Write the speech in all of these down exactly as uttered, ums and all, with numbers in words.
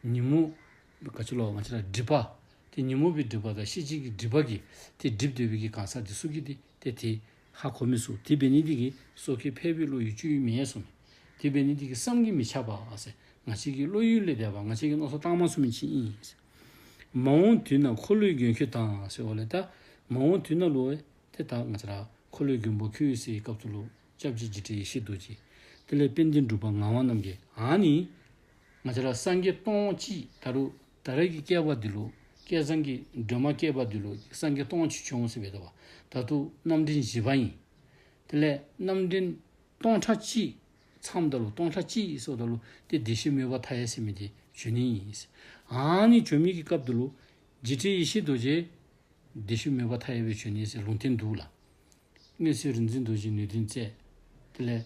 ཉོན་མོངས་ག་ཅི་ལོ་ང་བཅས་ར་སྒྲིབ་པ། དེ་ཉོན་མོངས་པའི་སྒྲིབ་པ་དང་ཤེས་བྱའི་གི་སྒྲིབ་པ་གིས་དེ་སྒྲིབ་བསྡད་པའི་གི་གང་ཟག་དེ་ཚོ་གིས་དེ་དེ་དེ་ཧ་གོ་མི་སྲིད། དེ་འབད་ནི་དེ་གིས་སོ་སྐྱེ་འཕེལ་བའི་བློ་ཡི་སྤྱོད་ཡུལ་མེད་གསུངས། དེ་འབད་ནི་དེ་གིས་བསམ་གྱིས་མི་ཁྱབ་པ་ཟེར། ང་བཅས་ཀྱི་བློ་ཡུལ་ལས་འདས་པ། ང་བཅས་ཀྱིས་མནོ་བསམ་བཏང་མ་ཚུགས་མི་ཅིག་ཨིན་ཟེར། མ་འོངས་དུས་ན་འཁོར་ལོས་གྱོན་ཁྱོད་དང་ཟེར་བ་ལས། ད་མ་འོངས་དུས་ན་ལོ་དེ་ད་ང་བཅས་ར་འཁོར་ལོའི་མགོན་པོ་ཁྱོད་ཡོད་སའི་སྐབས་སུ་ལོ་སྐྱབས་རྗེ་འཇིགས་བྲལ་ཡེ་ཤེས་རྡོ་རྗེ། དེ་ལས་དཔལ་ལྡན་འབྲུག་པ་ངག་དབང་རྣམ་རྒྱལ། ཨ་ནི་ང་བཅས་ར་སངས་རྒྱས་སྟོང་གཅིག་ད་རུང་ད་རེས་ཀྱི་བསྐལ་པ་འདི་ལོ་བསྐལ་བཟང་གི་སྒྲོན་མ་བསྐལ་པ་འདི་ལོ་སངས་རྒྱས་སྟོང་གཅིག་བྱོན་འོང་ཟེར་བས། ད་བར་ད་དུང་རྣམ་འདྲེན་བཞི་པ་ཡིན། དེ་ལས་རྣམ་འདྲེན་སྟོང་ཕྲག་གཅིག་མཚམས་ད་ལོ་སྟོང་ཕྲག་གཅིག་སོགས་ད་ལོ་དེ་བདེ་གཤེགས་མོས་པ་མཐའ་ཡས་ཟེར་མི་དེ་བྱོན་ནི་ཡིན། ཨ་ནི་བྱོན་མི་གི་སྐབས་དུ་ལོ་འཇིགས་བྲལ་ཡེ་ཤེས་རྡོ་རྗེ་བདེ་གཤེགས་མོས་པ་མཐའ་ཡས་པའི་བྱོན་ནི་ཟེར་ལུང་བསྟན་འདུག་ལ། མངོན་གསལ་རིག་འཛིན་རྡོ་རྗེ་ནུས་ལྡན་རྩལ། དེ་ལས་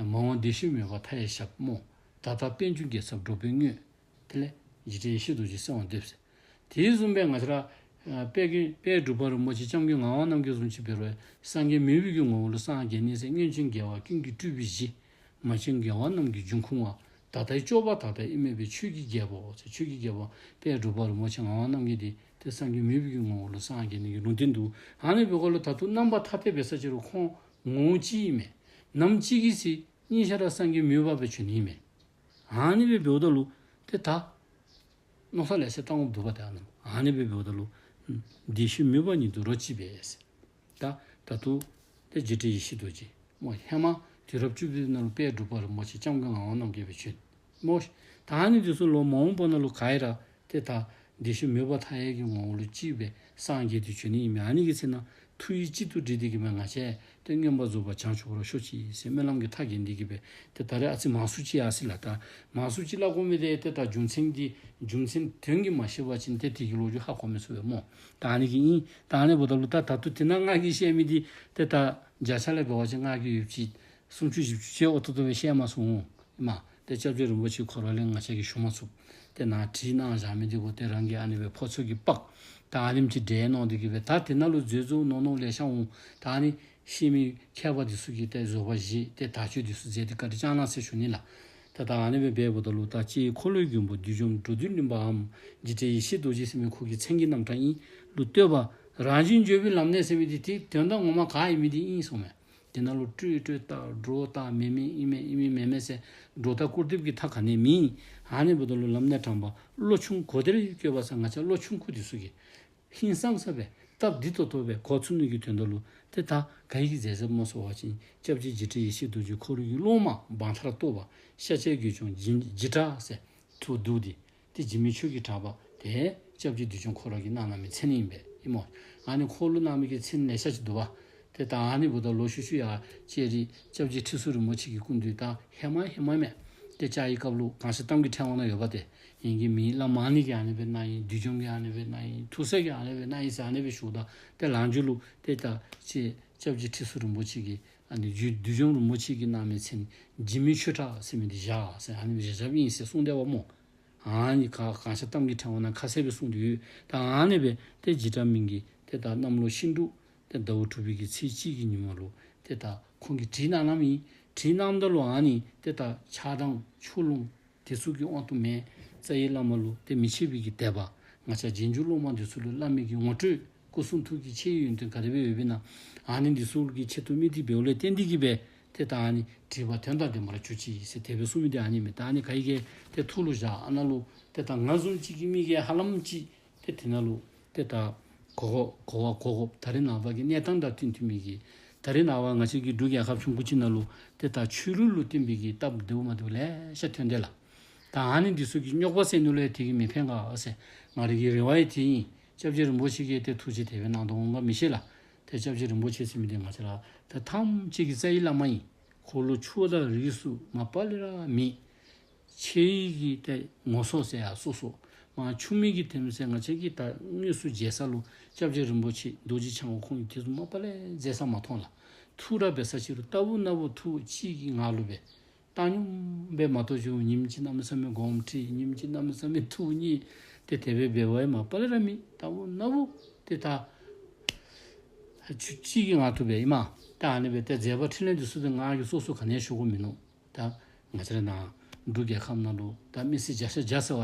མ་འོངས་བདེ་གཤེགས་མོས་པ་མཐའ་ཡས་ཞབས་རྨོ། ད་ལྟ་དཔལ་འབྱོར་རྒྱལ་ཚབ་འགྲོ་བའི་དངོས། དེ་ལས་འཇིགས་བྲལ་ཡེ་ཤེས་རྡོ་རྗེ་གསོལ་བ་འདེབས་ཟེར། དེ་བཟུམ་སྦེ་ང་བཅས་ར་དཔལ་མགོན་དཔལ་འབྲུག་པ་རིན་པོ་ཆེ་སྐྱབས་མགོན་ངག་དབང་རྣམ་རྒྱལ་བཟུམ་ཅིག་འབད་རུང་སངས་རྒྱས་མོས་པའི་གི་ངོ་བོ་ལུ་སངས་རྒྱས་ནི་ཟེར། སྔོན་བྱོན་རྒྱལ་བ་ཀུན་གྱི་སྤྲུལ་པའི་གཞི། མ་བྱོན་རྒྱལ་བ་རྣམས་ཀྱི་འབྱུང་ཁུངས་པ། ད་ལྟའི་སྐྱོབ་པ་ད་ལྟའི་ཨིན་མོས་པའི་ཆོས་ཀྱི་རྒྱལ་པོ་ཟེར། ཆོས་ཀྱི་རྒྱལ་པོ་དཔལ་འབྲུག་པ་རིན་པོ་ཆེ་ངག་དབང་རྣམ་རྒྱལ་དེ་དེ་སངས་རྒྱས་མོས་པའི་གི་ངོ་བོ་ལུ་སངས་རྒྱས་ནི་གི་ལུང་བསྟན་འདུག། ཨ་ནི་འབདཝ་ལས་ད་དུང་རྣམ་པ་ཐ་དད་འབད་ས་ཅི་རུང་ཁོང་ངོ་བོ་གཅིག་ཨིན་མས། ནམ་གཅིག་གི་ཚེ་གཉིས་ཆ་ར་སངས་རྒྱས་མོས་པ་སྦེ་བྱོན་ནི་ཨིན་མས། ཨ་ནི་སྦེ་འབདཝ་ད་ལུ་དེ་ད་མནོ་བསམ་ལེ་ཤ་བཏང་འོང་འདུག་པ། དེ་ཨ་ནི་ཨ་ནི་སྦེ་འབདཝ་ད་ལུ་བདེ་གཤེགས་མོས་པ་ཉིད་དུ་རོ་གཅིག་པས། ད་ད་དུང་དེ་འཇིགས་བྲལ་ཡེ་ཤེས་རྡོ་རྗེ་སྨོ། ཧེ་མ་དུས་རབས་བཅུ་པའི་ནང་ལུ་དཔལ་འབྲུག་པ་རིན་པོ་ཆེ་སྐྱབས་མགོན་ངག་དབང་རྣམ་རྒྱལ་སྦེ་བྱོན་སྨོ། ད་ཨ་ནི་དེ་ཚུ་ལོ་མ་འོངས་པ་ནང་ལུ་ག་ཡི་ར་དེ་ད་བདེ་གཤེགས་མོས་པ་མཐའ་ཡས་ཀྱི་ངོ་བོ་ལུ་གཅིག་པའི་སངས་རྒྱས་དེ་བྱོན་ནི་ཨིན་མས། ཨ་ནི་གི་ཚེ་ན་ཐུགས་ཡིད་གཅིག་ཏུ་དྲིལ་ཏེ་གི་སྦེ་ང་བཅས་དེ་མངོན་པར་རྫོགས་པར་བྱང་ཆུབ་བར་ཤོག་ཅིག་ཟེར་སྨོན་ལམ་གྱི་མཐའ་རྒྱན་འདི་གི་སྦེ་དེ་ད་རེས་ཨ་ཙི་མང་སུ་ཅིག་ཡར་སོ་ཡི་ལགས། ད་མང་སུ་ཅིག་སླབ་དགོ་མི་དེ་དེ་ད་རྒྱུ་མཚན་གྱི་རྒྱུ་མཚན་དོན་གྱིས་མ་ཤེས་པ་ཅིན་དེ་དེ་གི་ལོ་རྒྱུས་ཧ་གོ་མི་ཚུགས་པས་སྨོ། ད་ཨ་ནི་གི་ཨིན། ད་ཨ་ནི་འབདཝ་ད་ལུ་ད་ད་ལྟོ་དེ་ནང་ང་གིས་བཤད་མི་དེ་དེ་ད་བརྒྱ་ཆ་ལས་འབད་བ་ཅིན་ང་གིས་ཡོད་ཅིག་སུམ་ཅུ་བཞི་བཅུ་ཅིག་ཨོ་ཏོ་ཏོ་སྦེ་བཤད་མ་ཚུགས་འོང་། ཨིན་མས། དེ་སྐྱབས་རྗེ་རིན་པོ་ཆེ་ཁོ་ར་ལས་ང་བཅས་ཀྱིས་ཞུ་མ་ཚུགས། དེ་ནང་བྲིས་གནང་བཞག་མི་དེ་གུ་དེ་རང་གི་ཨ་ནི་སྦེ་ཕོ་ཚོད་ཀྱིས་དཔག། ད་ཨ་ནེམ་ཅིག་འགྲེལ་གནང་སྟེ་གི་སྦེ་ད་དེ་ནང་ལུ་མཛོད་མཛོད་ནོར་ནོར་ལེ་ཤ་འོང་། ད་ཨ་ནི་ཤེས་མི་མཁས་པ་དེ་ཚུ་གིས་དེ་བཟོ་བ་བཞེས་ཏེ་དག་བཅོས་དེ་ཚུ་མཛད་དེ་བཀའ་དྲིན་བསྐྱང་གནང་ཟེར་ཞུ་ནི་ལགས། ད་ད་ཨ་ནི་སྦེ་འབདཝ་ད་ལུ་ད་ལྕེ་ཡི་འཁོར་ལོའི་མགོན་པོ་བདུད་འཇོམས་འགྲོ་འདུལ་གླིང་པའམ་འཇིགས་བྲལ་ཡེ་ཤེས་རྡོ་རྗེ་ཟེར་མི་ཁོ་གི་མཚན་གྱི་རྣམ་གྲངས་ཨིན། ལུ་བསྟོད་པ་རང་བཞིན་བརྗོད་པའི་ལམ་གནད་ཟེར་མི་དེ་དེ་དོན་དག་ངོ་མ་ག་ཨིན་མི་དེ་ཨིན་གསུངས་མས། དེ་ནང་ལུ་སྤྲོས་སྤྲོས་བཏགས་སྒྲོ་བཏགས་མེ་མེ་ཨིན་མས་ཨིན་མས་མེན་མས་ཟེར་སྒྲོ་བཏགས་སྐུར་འདེབས་ཀྱི་མཐའ་ག་ནི་མེད། ཨ་ནི་འབདཝ་ད་ལུ་ལམ་གནད་དྲངས་པ་བློ་ཆུང་གོ་བདེར་བཀོད་པ་ཟེར། ང་བཅས་བློ་ཆུང་ཀུ་དེ་ཚུ་གིས་ཧིང་སངས་ས་སྦེ་སྟབས་བདེ་ཏོག་ཏོ་སྦེ་གོ་ཚུགས་ནི་གི་དོན་དག་ལུ་དེ་ད་ག་ཡི་གི་མཛད་རྗེས་སྨོ་ཟེར་བ་ཅིན་སྐྱབས་རྗེ་འཇིགས་བྲལ་ཡེ་ཤེས་རྡོ་རྗེ་ཁོ་རའི་གི་སློབ་མ་བང་ཐར་བསྟོད་པ་ཤཱཀྱའི་དགེ་སྦྱོང་འཇིགས་འཇིགས་བྲལ་ཟེར་ཐུགས་རྡུགས་ཏེ། དེ་འཇིགས་མེད་ཆོས་ཀྱི་གྲགས་པ་དེ་སྐྱབས་རྗེ་བདུད་འཇོམས་ཁོ་ར་གིས་གནང་གནང་མི་མཚན་ཨིན་པས་ཨིན་མས། ཨ་ནི་ཁོ་ལུ་གནང་མི་གི་མཚན་ལེ་ཤ་ཅིག་འདུག་པ། དེ་ད་ཨ་ནི་འབདཝ་ད་ལུ་ཤུལ་ཤུལ་ཡར་ལྕགས་རི་སྐྱབས་རྗེ་ཁྲི་ཟུར་རིན་པོ་ཆེ་གི་སྐུ་མདུན་ད་ཧེ་མ་ཧེ་མ་མས། དེ་ལྕགས་རིའི་སྐབས་ལུ་གང་ཤེས་གཏམ་གྱི་ཕྲེང་བ་ནང་ཡོད་པ། དེ་ཡིན་གྱི་མི་བླ་མ་ནི་གིས་ཨ་ནི་སྦེ་གནང་ཡི། བདུད་འཇོམས་ཀྱིས་ཨ་ནི་སྦེ་གནང་ཡི། ཐུགས་སྲས་ཀྱིས་ཨ་ནི་སྦེ་གནང་ཡི་ཟེར་ཨ་ནི་སྦེ་ཞུཝ་ད་དེ་ལམ་འཇུག་ལུ་དེ་ད་ཅི་སྐྱབས་རྗེ་ཁྲི་ཟུར་རིན་པོ་ཆེ་གིས་ཨ་ནི་བདུད་བདུད་འཇོམས་རིན་པོ་ཆེ་གིས་གནང་མི་མཚན་འཇིགས་མེད་ཆོས་གྲགས་ཟེར་མི་དེ་བཞག་ཟེར་ཨ་ནི་སྦེ་བཞག་བཞགཔ་ཨིན་ཟེར་གསུངས་བསྡད་པ་སྨོ། ཨ་ནི་ག་གང་ཤེས་གཏམ་གྱི་ཕྲེང་བ་ནང་ཁ་གསལ་སྦེ་གསུངས་ཏེ་ཡོད། ད་ཨ་ནི་སྦེ་དེ་འཇིགས་བྲལ་མིང་གི་དེ་ད་གནམ་ལོ་ཤིང་འབྲུག་དེ་ཟླ་བ་དྲུག་པའི་གི་ཚེས་གཅིག་གི་ཉིན་མོ་ལུ་དེ་ད་ཁོང་གིས་བྲིས་གནང་གནངམ་ཨིན། བྲིས་གནངམ་ད་ལུ་ཨ་ནི་དེ་ད་ཆགས་སྡང་ཕྱོགས་ལྷུང་དེ་ཚུ་གི་དབང་དུ་མེད། རྩ་བའི་བླ་མ་ལུ་དེ་མི་ཕྱེད་པའི་གི་དད་པ། ང་བཅས་རྗེས་འཇུག་སློབ་མ་འདི་ཚུ་ལུ་བླ་མའི་གི་ངོ་སྤྲོད་སྐུ་གསུང་ཐུགས་ཀྱི་ཆེ་བའི་ཡོན་ཏན་ག་དེ་སྦེ་ཡོདཔ་ཨིན་ན། ཨ་ནི་འདི་ཚུ་གི་ཆེད་དུ་དམིགས་ཏེ་འབདཝ་ལས་བརྟེན་ཏེ་གི་སྦེ་དེ་ད་ཨ་ནི་བྲིས་པ་དོན་དང་ལྡན་པར་གྱུར་ཅིག་ཟེར་དེ་སྦེ་གསུངས་མི་དེ་ཨ་ནི་མས། ད་ཨ་ནི་ག་ཡི་གེ་དེ་ཐུགས་ལུ་བཞག། ཨ་ནཱ་ལུ་དེ་ད་ང་བཟུམ་ཅིག་གི་མི་གིས་ཧ་ལམ་ཅིག་དེ་དེ་ནང་ལུ་དེ་ད་གོ་གོ་གོ་བ་གོ་གོ་ད་རེས་ནངས་པ་གི་གནས་སྟངས་དང་བསྟུན་བསྟུན་མི་གི་ད་རེས་ནངས་པ་ང་བཅས་ཀྱི་འབྲུག་རྒྱལ་ཁབ་ཆུང་ཀུ་ཅིག་ནང་ལུ་དེ་ད་ཆོས་ལུགས་ལུ་བརྟེན་པའི་གི་སྟབས་བདེཝ་མ་བདེཝ་ལེ་ཤ་ཐོན་དེ་ལགས། ད་ཨ་ནི་འདི་ཚུ་གི་རྙོག་པ་སེལ་ནི་ལུ་ཡང་དེ་གིས་མི་ཕན་ག་ཟེར་ང་རའི་གི་རེ་བ་ཡང་དེ་ཨིན། སྐྱབས་རྗེ་རིན་པོ་ཆེ་གིས་དེ་ཐུགས་རྗེ་དེ་སྦེ་གནང་དོ་འོང་ག་མི་ཤེས་ལགས། དེ་སྐྱབས་རྗེ་རིན་པོ་ཆེ་ཟེར་མི་དེ་ང་བཅས་ར་དེ་ཐམས་ཅད་ཀྱི་རྩ་བའི་བླ་མ་ཨིན། ཁོ་ལུ་ཆོས་དང་རིགས་སུ་མ་པ་ལས་ར་མེད། ཆོས་ཀྱི་དེ་ངོ་སོ་ཟེར་ཡ་སོ་སོ། མ་ཆུང་མི་གི་དེམ་ཟེར་ང་བཅས་ཀྱིས་ད་དངོས་སུ་མཇལ་ས་ལུ་སྐྱབས་རྗེ་རིན་པོ་ཆེ་རྡོ་རྗེ་འཆང་དབང་ཁོང་གི་དེ་ཚུ་མ་པ་ལས་མཇལ་ས་མ་མཐོང་ལགས། ཐུགས་ར་འབད་ས་ཅིག་རུང་ལྟ་བུ་ན་བུ་ཐུགས་གཅིག་གི་ངང་ལུ་སྦེ་བཏང་སྙོམས་སྦེ་མ་གཏོགས་ཅིག་ཉིནམ་གཅིག་གནམ་མེད་ས་མེད་དགོངསམ་ཁྲེལ། ཉིནམ་གཅིག་གནམ་མེད་ས་མེད་ཐུགས་མཉེས། དེ་དེ་སྦེ་འབད་བ་ཡང་མ་པ་ལས་ར་མེད། ལྟ་བུ་ན་བུ་དེ་ད་ཆུ་གཅིག་གི་ངང་དུ་སྦེ་ཨིན་མས། ད་ཨ་ནི་སྦེ་དེ་མཛད་པ་འཕྲིན་ལས་འདི་ཚུ་དེ་ང་གིས་སོ་སོ་ག་ནི་ཡང་ཞུ་དགོ་མིན་ནུག། ད་ང་བཅས་ར་ནཱ་འབྲུག་རྒྱལ་ཁབ་ནང་ལུ་ད་མི་སེར་བརྒྱ་ཆ་བརྒྱ་ཟེར་བ།